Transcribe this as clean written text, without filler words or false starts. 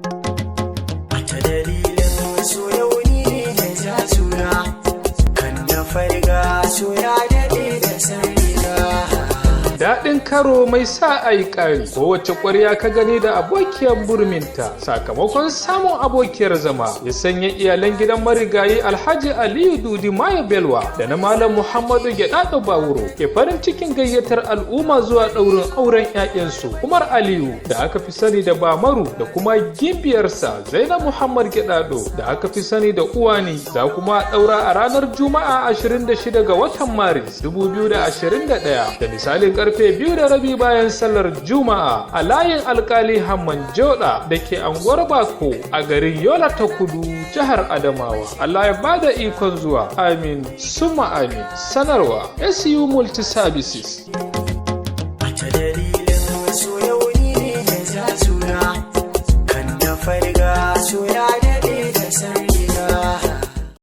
Ta dalilin so yau ni ne da ja suna, kan na farga so ya daɗe da sanina. Daɗin karo mai sa a yi ƙari, kowace ƙwarya ka gani da abokiyar burminta. Sakamakon samun abokiyar zama ya sanya iyalan gidan marigayi Alhaji Aliyu Dudi Mayo Belwa da na Malam Muhammadu Gyaɗaɗo Bawuro ke farin cikin gayyatar al'umma zuwa ɗaurin auren 'ya'yansu Umar Aliyu, da aka fi sani da Bamaru, da kuma gimbiyarsa Zainab Muhammad Gyaɗaɗo, da aka fi sani da Uwani. Za kuma a ɗaura a ranar Juma'a 26 ga watan Maris 2021, da misalin karfe 2:30 bayan sallar Juma'a, a layin Alkali Hamman Joda da ke anguwar Bako a garin Yola ta Kudu, jihar Adamawa. Allah ya bada ikon zuwa. Amin summa amin. Sanarwa: SU Multi Services. Ta dalilin